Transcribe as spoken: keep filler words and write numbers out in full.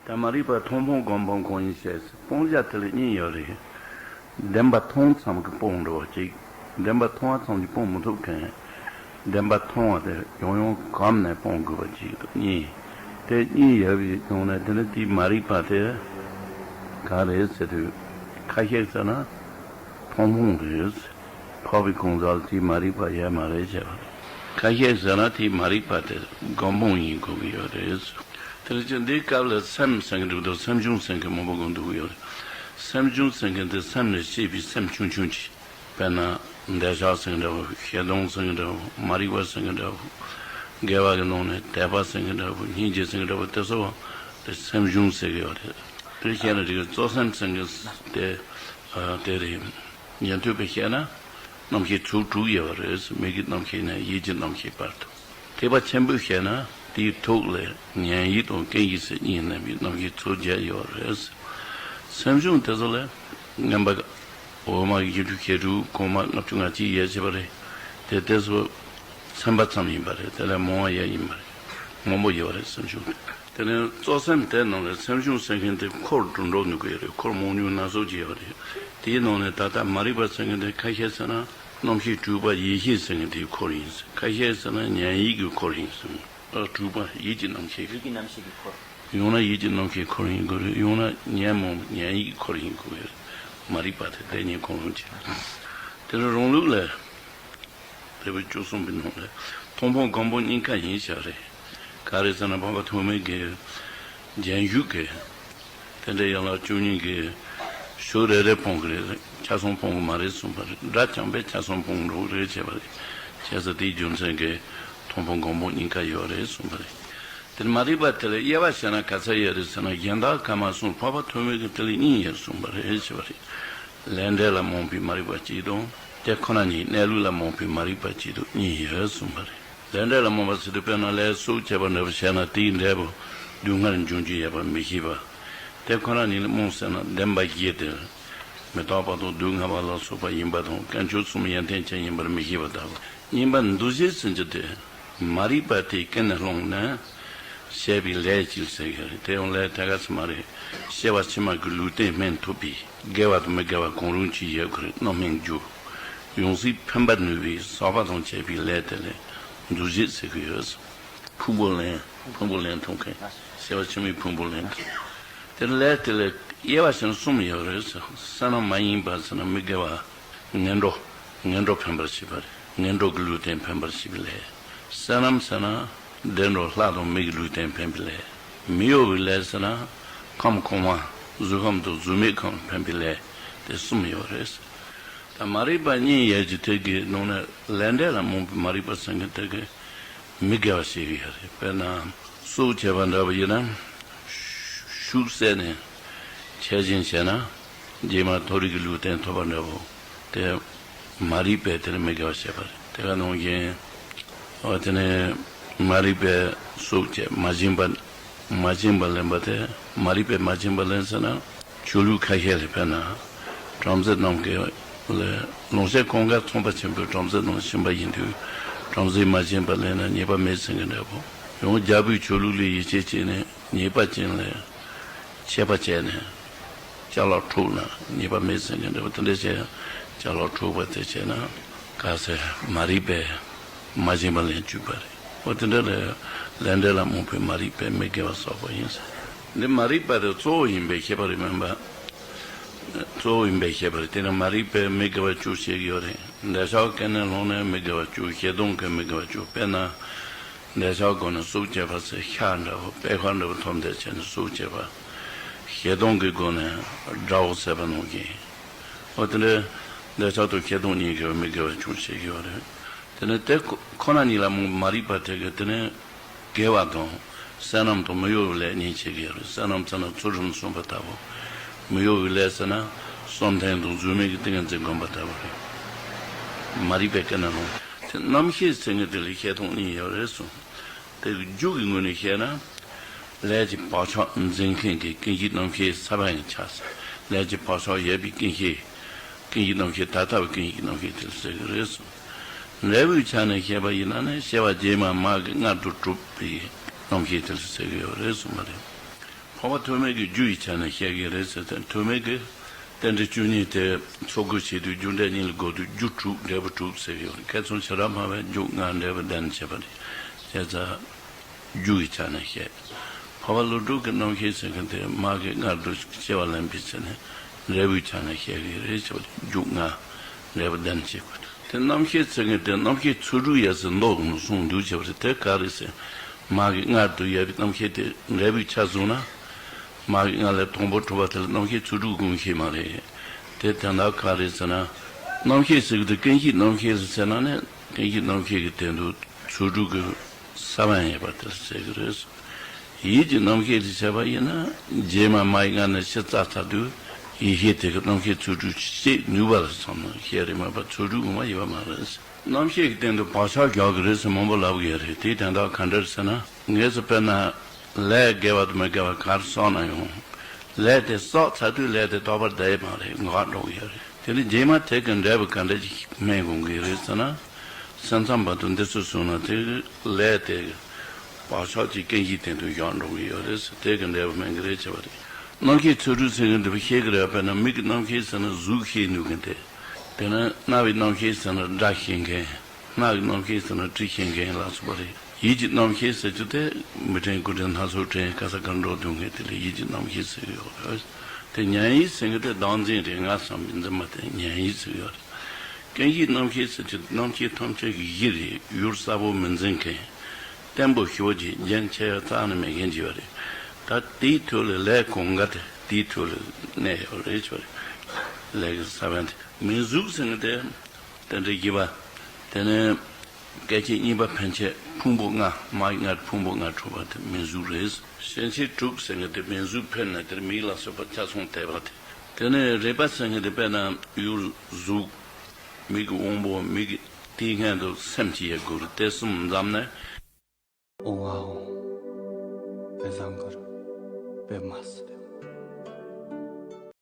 ད་མ་རིག་པ་མཐོང་སྤང་སྒོམ་སྤང་གང་ཡིན་ཞེས་སྤང་བྱ་དེ་ལ་གཉིས་ཡོད་རེད། བདེན་པ་མཐོང་ཙམ་གྱིས་སྤང་འགྲོ་བ་གཅིག་བདེན་པ་མཐོང་བ་ཙམ་གྱིས་སྤང་མི་ཐུབ་མཁན། བདེན་པ་མཐོང་བ་དེ་ཡང་ཡང་གོམས་ནས་སྤང་དགོས་པ་གཅིག་དང་གཉིས། དེ་གཉིས་ཡོད་པའི་སྒང་ནས་དེ་ནི་དེའི་མ་རིག་པ་དེ་ག་རེད་ཟེར་དུས། ཁ་ཤས་ཟེར་ན་མཐོང་སྤང་རེད། འཕགས་པའི་གང་ཟག་ལ་དེའི་མ་རིག་པ་ཡོད་མ་རེད་ཅེས་པ། ཁ་ཤས་ཟེར་ན་དེའི་མ་རིག་པ་དེ་སྒོམ་སྤང་ཡིན་དགོས་ཀྱི་ཡོད་རེད། དེ་ལ་ཅི་འདིའི་སྐབས་ལ་སེམས་ཟེར་མཁན་འདུག་དང་སེམས་བྱུང་ཟེར་མཁན་མང་པོ་གོ་འདུག་ཡོད་རེད། སེམས་བྱུང་ཟེར་མཁན་དེ་སེམས་ལས་སྐྱེས་པའི་སེམས་ཆུང་ཆུང་ཅིག་དཔེར་ན། འདོད་ཆགས་ཟེར་མཁན་འདྲ་བོ། ཞེ་སྡང་ཟེར་མཁན་འདྲ་བོ། མ་རིག་པ་ཟེར་མཁན་འདྲ་བོ། དགེ་བ་གི་ནང་ནས་དད་པ་ཟེར་མཁན་འདྲ་བོ། སྙིང་རྗེ་ཟེར་མཁན་འདྲ་བོ་དེ་ཚོ་དེ་སེམས་བྱུང་ཟེར་གི་ཡོད་རེད། དེ་བཤད་ན་འགྲིག་གི། གཙོ་སེམས་ཟེར་མཁན་དེ་དེ་རེད། ཉན་ཐོས་པས་བཤད་ན་རྣམ་ཤེས་ཚོགས་དྲུག་ཡོད་པ་རེད། མིག་གི་རྣམ་ཤེས་ནས་ཡིད་ཀྱི་རྣམ་ཤེས་བར་དུ། ཐེག་པ་ཆེན་པོས་བཤད་ན་དེའི་ཐོག་ལས་ཉན་ཡིད་དང་རྐང་ཡིད་ཟེར་གཉིས་ལེན་པའི་རྣམ་ཤེས་ཚོགས་བརྒྱད་ཡོད་རེད། སེམས་བྱུང་དེ་ཚོ་ལས་ངན་པ་འོག་མ་གི་བཞི་དྲུག་བརྒྱད་དྲུག་གོང་མ་ལྔ་བཅུ་ང་གཅིག་ཡོད་བྱས་པ་རེད། དེ་དེ་ཚོ་ཚན་པ་ཙམ་ཡིན་པ་རེད། དེ་ལས་མང་བ་ཡང་ཡིན་པ་རེད། མང་པོ་ཡོད་རེད་སེམས་བྱུང་དེ། དེ་ནས་གཙོ་སེམས་དེ་ནང་ལས་སེམས་བྱུང་ཟེར་མཁན་དེ་འཁོར་དུ་འགྲོ་ནུས་ཀྱི་ཡོད་རེད། འཁོར་མང་ཉུང་སྣ་ཚོགས་ཀྱི་ཡོད་རེད། དེའི་ནང་ནས་ད་ལྟ་མ་རིག་པ་ཟེར་མཁན་དེ་ཁ་ཤས་ཟེར་ན་རྣམ་ཤེས་དྲུག་པ་ཡིད་ཤེས་ཟེར་མཁན་དེའི་འཁོར་ཡིན་ཟེར། ཁ་ཤས་ཟེར་ན་ཉན་ཡིད་ཀྱི་འཁོར་ཡིན་ཟེར། ཨ། དྲུག་པ་ཡིད་ཀྱི་རྣམ་ཤེས་ཀྱི། ཡིད་ཀྱི་རྣམ་ཤེས་ཀྱི་འཁོར། ཡང་ན་ཡིད་ཀྱི་རྣམ་ཤེས་འཁོར་ཡིན་དགོས་རེད། ཡང་ན་ཉན་མོ་ཉན་ཡིད་ཀྱི་འཁོར་ཡིན་དགོས་རེད། མ་རིག་པ་དེ་དེ་གཉིས་གང་རུང་གཅིག་དེ་ནི་རང་ལུགས་ལས། དེ་བས་བཅུ་གསུམ་པའི་ནང་ལས་མཐོང་སྤང་སྒོམ་སྤང་གཉིས་ཀ་ཡིན་ཤག་རེད། ག་རེ་ཟེར་ན་འཕགས་པ་ཐོགས་མེད་ཀྱི་རྒྱན་བཞུགས་ཀྱི། དེ་འདྲའི་ཡན་ལག་བཅུ་གཉིས་ཀྱི་ཞོ་རེ་རེ་སྤང་གི་རེད། ཆ་ཚང་སྤང་གི་མ་རེད་གསུངས་པ་རེད། དགྲ་བཅོམ་པས་ཆ་ཚང་སྤང་འགྲོ་གི་རེད་བྱས་པ་རེད། བྱས་ཙང་དེའི་རྒྱུ་མཚན་གྱིས་མཐོང་སྤང་སྒོམ་སྤང་གཉིས་ཀ་ཡོད་རེད་གསུངས་པ་རེད། དེ་མ་རིག་པ་དེ་ལ་དབྱེ་བ་བྱས་ན་ག་ཚད་ཡོད་རེད་ཟེར་ན་གཞན་དག་ག་མ་གསུངས། འཕགས་པ་ཐོགས་མེད་ཀྱིས་དེ་ལ་གཉིས་ཡོད་གསུངས་པ་རེད་བྱས་པ་རེད། ལས་འབྲས་ལ་རྨོངས་པའི་མ་རིག་པ་གཅིག་དང་། དེ་ཁོ་ན་ཉིད་གནས་ལུགས་ལ་རྨོངས་པའི་མ་རིག་པ་གཅིག་ཏུ་གཉིས་ཡོད་གསུངས་པ་རེད། ལས་འབྲས་ལ་རྨོངས་པ་ཟེར་དུས་དཔེར་ན་ལས་སུ་བྱས་པ་འདྲ་བོ་བྱས་ན་དེའི་འབྲས་བུ་སྡུག་བསྔལ་འབྱུང་རྒྱུ་ཡོད་པ་མི་ཤེས་པ། དེ་ཁོ་ན་ཉིད་ལ་རྨོངས་ཟེར་ན་བདེན་པ་བཞི་དེ། མི་རྟག་པ་དང་སྡུག་བསྔལ་བ་ལ་སོགས་པ་ཡིན་པ་དང་དཀོན་མཆོག་གསུམ་ཡོན་ཏན་ཅན་ཡིན་པར་མི་ཤེས་པ་ལྟ་བུ། གཉིས་པ་འདུ་བྱེད་ཟེར་རྒྱུ་དེ། མ་རིག་པ་དེའི་སྐེ་ནས་བླངས་ནས་བྱས་པའི་ལས་ཅིག་ཟེར་གྱི་རེད། དེ་ཡང་ལས་དེ་ག་ཙམ་མ་རེད། སྐྱེ་བ་ཕྱི་མ་གི་ལུས་རྟེན་སྨིན་ཐུབ་པའི་དགེ་བ་དང་མི་དགེ་བ་གང་རུང་ཅིག་ཡོད་ཀྱི་རེད། རྣམ་སྨིན་རྒྱུ། ཡང་སྲིད་ཕན་པར་ནུས་པའི་བསགས་པ་དང་བཅས་པའི་ལས་དེ་ལས་འདུ་བྱེད་ཟེར་གྱི་ཡོད། ཕུང་པོ་ལེན། ཕུང་པོ་ལེན་ཐུབ་མཁན། སྐྱེ་བ་ཕྱི་མའི་ཕུང་པོ་ལེན་ཐུབ། དེ་ལས་དེ་ལས་དབྱེ་བ་ཕྱེ་ན་གསུམ་ཡོད་རེད། བསོད་ནམས་མ་ཡིན་པ་ཟེར་ན་མི་དགེ་བ། ངན་འགྲོ། ངན་འགྲོ་ཕན་པར་བྱེད་པ་རེད། ངན་འགྲོ་གི་ལུས་རྟེན་ཕན་པར་བྱེད་པའི་ལས། བསོད་ནམས་ཟེར་ན། བདེ་འགྲོ་ལྷ་དང་མི་གི་ལུས་རྟེན་ཕན་པའི་ལས། མི་གཡོ་བའི་ལས་ཟེར་ན། ཁམས་གོང་མ། གཟུགས་ཁམས་དང་གཟུགས་མེད་ཁམས་ཕན་པའི་ལས། དེ་གསུམ་ཡོད་རེད། ད་མ་རིག་པ་གཉིས་ཡོད་ཀྱི་དེ་གི་ནང་ནས་ལས་འབྲས་ལ་རྨོངས་པའི་མ་རིག་པ་ཟེར་མཁན་དེ་གི་མི་དགེ་བ་བྱེད་ཀྱི་ཡོད་རེད། དཔེར་ན་སྲོག་བཅད་པ་འདྲ་བོ་ཡིན་ན། ཤུགས་བསད་ནས་འཆི་བཞིན་བྱས་ན། རྗེས་མ་མཐོ་རིས་ཀྱི་ལུས་རྟེན་ཐོབ་པ་འདྲ་བོ། དེ་མ་རིག་པས་དེར་མི་དགེ་བ་བྱས་པ་རེད། དེ་ག་ནང་བཞིན། འོ་དེ་ནས་མ་རིག་པས་སྲོག་བཅད། མ་བྱིན་པ། མ་བྱིན་པ་ལེན་པ་དེ། མ་རིག་པས་མ་བྱིན་པ་ལེན་ཟེར་ན། ཆོས་ལུགས་ཁ་ཤས་ལ་དཔེར་ན། བྲམ་ཟེ་རྣམས་ཀྱི་ལ་ལོངས་སྤྱོད་གང་ག་ཚངས་པ་ཆེན་པོའི་བྲམ་ཟེ་རྣམས་ཕྱིན་པ་ཡིན་དུས། བྲམ་ཟེས་མ་བྱིན་པ་ལེན་ན་ཉེས་པ་མེད་ཟེར་མཁན་འདྲ་པོ། ཡང་རྒྱལ་པོའི་ཆོས་ལུགས་ལ་ཡིད་ཆེས་བྱས་ནས་ཉེས་པ་ཅན་ལ་ཆད་པ་བཅད་ནས་ཅ་ལག་འཕྲོག་ན་ཉེས་པ་མེད་ཟེར་མཁན་འདྲ་པོ། དེ་འདྲ་བྱས་ཅ་ལག་འཕྲོག་པ་དེ་བྱས་ན་ག་ཟེར་མ་རིག་པས་མ་བྱིན་པ་ལེན་བཅུག་པ་རེད། འོ་དེ་འདྲ་ལས་ལས་འབྲས་ལ་རྨོངས་པའི་མ་རིག་པས་མི་དགེ་བ་བསགས་པ་ཡིན་ཟེར། འདི་མ་རིག་པ་དེ་གཙོ་བོ་ཡིན་པའི་ཤེས་པ་རེད་མིན་པ། གཙོ་བོ་ཡིན་པའི་ཤེས་པ་རེད། དེ་ནི་མ་རིག་པས་མི་དགེ་བ་བཅུ་བྱེད་ཀྱི་ཡོད་རེད། འདོད་ཆགས་སྐེ་ནས་བླངས་ནས་མི་དགེ་བ་བཅུ། ཞེ་སྡང་གིས་མི་དགེ་བ་བཅུ། དཔེར་ན། འདོད་ཆགས་སྒོ་ནས་སྲོག་བཅད་པ་ཟེར་ཤ་འདྲ་བོ་པད་ཁ་འདྲ་བོ་ཐོབ་འདོད་བྱས་ནས་སྲོག་བཅད་པ། ཞེ་སྡང་གི་སྒོ་ནས་དགྲ་བོ་བསད་པ་ནང་བཞིན། འོ་དེ་འདྲའི་འདོད་ཆགས་དང་ཞེ་སྡང་གཉིས་ཀྱིས་མི་དགེ་བ་བཅུ་བྱེད་ཀྱི་ཡོད་རེད། དེ་ནས་དེ་ཁོ་ཁོ་ན་ཉིད་ལ་རྨོངས་པའི་མ་རིག་པ་དེ་གིས་དེ་ནས་དགེ་བ་དང་བསོད་ནམས་དང་མི་གཡོ་བའི་ལས་གཉིས་བྱེད་ཀྱི་ཡོད་རེད། བསོད་ནམས་ཟེར་ན་ཚུལ་ཁྲིམས་སྲུང་བ་ལྟ་བུ། མི་གཡོ་བའི་ལས་ཟེར་ན་བསམ་གཏན་དང་གཟུགས་མེད་ཀྱི་ཏིང་ངེ་འཛིན་བསྒོམ་པ་ལྟ་བུ་རེད། མ་རིག་པའི་སྐེ་ནས་བླངས། དེ་རྣམ་ཤེས་ཟེར་མཁན་དེ་ལ་ཤེས་སྟངས་གཉིས་ཡོད་རེད་གསུངས། དེ་རྒྱུ་གི་ངོས་ནས་བཤད་ན། ལས་ཀྱི་བག་ཆགས་འཛིན་མཁན་གྱི་ཀུན་གཞི་རྣམ་ཤེས་ས་བོན་ཆགས་ཟེར། ལས་ཀྱི་བག་ཆགས་ཡོད་པའི་ཀུན་གཞི། ཀུན་གཞི་རྣམ་ཤེས་ད་ལྟ་བའི་ཀུན་གཞི་རྣམ་ཤེས་དེ་ལ་ཟེར་གྱི་རེད་གསུངས། འབྲས་བུའི་ཆ་ནས་བཤད་པ་ཡིན་ན་ནི་སྐྱེ་བ་རྗེས་མ་མ་གི་མངལ་དུ་གྲུབ་པའི་རྣམ་ཤེས་དེ་ལ་ཟེར་གྱི་ཡོད་རེད་གསུངས་པ་རེད། འཕགས་པ་ཐོགས་མེད་ཀྱི་རྒྱུ་ཡི་ཆ་ནས་བཤད་ཀྱི་རེད་ཟེར་ཏེ། ཐོགས་མེད་ཀྱི་རྟེན་འབྲེལ་བཅུ་གཉིས་དེ་ཚོགས་དགོས་བྱེད་དུས། རྒྱུ་འབྲས་གཉིས་ལ་གོ་དུས་རྒྱུ་དྲུག་འབྲས་བུ་དྲུག་ཟེར་གྱི་ཡོད་རེད། སྐད་ཚོང་བྱེ་བྲག་སྨྲ་བས་རྒྱུ་ལྔ་འབྲས་བུ་བདུན་བྱས་པ་རེད། བྱས་ཙང་རྒྱུ་ཡི་ཆ་ནས་བཤད། འཕགས་པ་ཀླུ་སྒྲུབ་ཀྱི་རྣམ་ཤེས་ཟེར་མཁན་དེ་མ་གི་མངལ་དུ་སྐྱེ་བ་ལེན་པའི་ཚེ་ནས་འབྲས་བུའི་ཆ་ནས་བཤད་ཀྱི་རེད་ཟེར་བ་རེད། རྒྱུ་ལྔ་འབྲས་བུ་བདུན་བྱས་པ་རེད། དེ་རྣམ་ཤེས་ཟེར་མཁན་དེ་རྣམ་ཤེས་ཚོགས་དྲུག་ཡོད་ཟེར་མདོ་ནས་གསུངས་འདུག་བྱས་པ་རེད། དེ་ག་རེད་ཟེར། མ་གི་མངལ་དུ་ཡོད་པའི་རྣམ་ཤེས་དེ་འབྲས་བུའི་ཆ་བཟུང་ན། མ་གི་མངལ་ལས་དང་པོ་གྲུབ་པ་དེ་ལ་རྣམ་ཤེས་ཚོགས་དྲུག་དགོངས་ཤེས་མ་རེད། དེ་དོན་དག་ག་རེད་ཟེར་ན། རྣམ་ཤེས་ཟེར་གི་དེ་ཀུན་གཞིའི་རྣམ་ཤེས་ཟེར་ན་ནི། ཀུན་གཞིའི་རྣམ་ཤེས་ཀྱི་སྟེང་དུ་ཚོགས་དྲུག་གི་ས་བོན་ཡོད་པ་དེ་ལ་ཟེར་གི་རེད། ཡིད་ཀྱི་རྣམ་ཤེས་དེ་བྱས་པ་ཡིན་ན། རྗེས་མ་མ་ཡི་མངལ་ནས་ཤི་ཚར་ཚར་དུས་ཡིད་ཤེས་དེ་གི་རྣམ་ཤེས་ཚོགས་དྲུག་སྐྱེ་ནུས་པ་ལ་བསམ་ན་ཤེས་རེད་མ་གཏོགས་ཚོགས་དྲུག་ངོ་མ་ཡོད་པ་མ་རེད། རྣམ་ཤེས་ཀྱི་སྟེང་དུ་བག་ཆགས་རྒྱག་གི་རེད་ཟེར་མང་པོ་ལབ་གི་ཡོད་རེད། དེའི་དོན་དག་ག་འདྲ་རེད་ཟེར་ན། ངེས་སུ་དཔེར་ན། ལས་དགེ་བ་དང་མི་དགེ་བ་ག་རེ་བསགས་ན་ཡང་། ལས་དེ་བསགས་ཚར་དུས་ལས་དེ་རྟག་པར་བསྡད་ཡོད་མ་རེད། འགག་འགྲོ་གི་ཡོད་རེད། དེ་ནི་རྗེས་མ་དེ་གི་འབྲས་བུ་ག་འདྲ་ཞིག་སྨིན་དགོས་ཀྱི་རེད་ཟེར་ན། སེམས་ཙམ་པ་དང་འདི་ཚོས་གསུངས་ན། དེ་གི་ལས་དེ་གི་བག་ཆགས་ཀྱི་ཀུན་གཞིའི་སྟེང་དུ་བཞག་འགྲོ་གི་ཡོད་རེད་ཟེར། དེ་གི་འབྲས་བུ་སྨིན་གི་རེད་བྱས་པ་རེད། རྣམ་ཤེས་ཚོགས་དྲུག་ཟེར་མཁན་འདི་བོ་ཤེས་གི་རེད་པས་ན། མིག་གི་རྣམ་ཤེས་ཟེར་ན་གཟུགས་ཤེས་ནུས་མཁན་དེ། དེ་ནས་རྣ་བའི་རྣམ་ཤེས་ཟེར་ན་སྒྲ་ཤེས་མཁན། སྣ་གི་རྣམ་ཤེས་ཟེར་ན་དྲི་ཤེས་མཁན་ལ་སོགས་པ་རེད། ཡིད་ཀྱི་རྣམ་ཤེས་ཟེར་རྒྱུ་དེ་མི་དྲན་དགུ་དྲན་སྣ་ཚོགས་དྲན། ག་ས་གར་འགྲོ་སྡོད་མཁན་དེ་ལ་ཡིད་ཀྱི་རྣམ་ཤེས་ཟེར་གི་ཡོད་རེད། དེ་ཉན་ཡིད་ཟེར་མཁན་དེ་བདག་འཛིན་རེད། ང་བསམ་པའི་འཛིན་པ་དེ་ཉན་ཡིད་ཟེར་གི་ཡོད་རེད། ཀུན་གཞིའི་རྣམ་ཤེས་ཟེར་རྒྱུ་རྣམ་ཤེས་ཐམས་ཅད་ཀྱི་གཞི་རེད། ཡུལ་གསལ་པོ་མི་འཛིན་མཁན། བརྟན་པོ་ཞེ་པོ་ཅིག་རྒྱུན་ཆད་ཡ་རྩ་ནས་མེད་མཁན་ཅིག་ཡོད་རེད། ད་དེའི་ཐོག་ལ་ལས་གང་ག་དེ་དེའི་ཐོག་ལ་གནས་ཡོད་རེད་ཅེས་པ་རེད། ལས་ཀྱི་ས་བོན་དེ། མིང་གཟུགས་ཟེར་མཁན་དེ། རྟེན་འབྲེལ་བཞི་པ། དེ་ནས་སྐད་ཅིག་གཉིས་པ་ཕན་ཆད་ཕུང་པོ་ལྔ། མ་ཡི་མངལ་ཕུང་པོ་ལྔ་གྲུབ་པ་དེ་མིང་གཟུགས་རེད། ཤན་ཕྱེད་དྲུག་ཟེར་མཁན་དེ་མིང་གཟུགས་ཕན་ན་དེར་མིག་ལ་སོགས་པ་ཆ་ཚང་དེ་བ་དེ། དེ་ནས་རེག་པ་ཟེར་མཁན་དེ་དཔེར་ན་ཡུལ་གཟུགས། མིག་གི་དབང་པོ། མིག་གི་དེའི་སྔོན་དུ་སེམས་ཀྱི་ཡ་གུ་རུ་དེ་གསུམ་འཛོམས་ནས། འོང་ང་འོང་། དཔེ་བཟང་གུ་རུ་དཔེ་མ་སྲིད།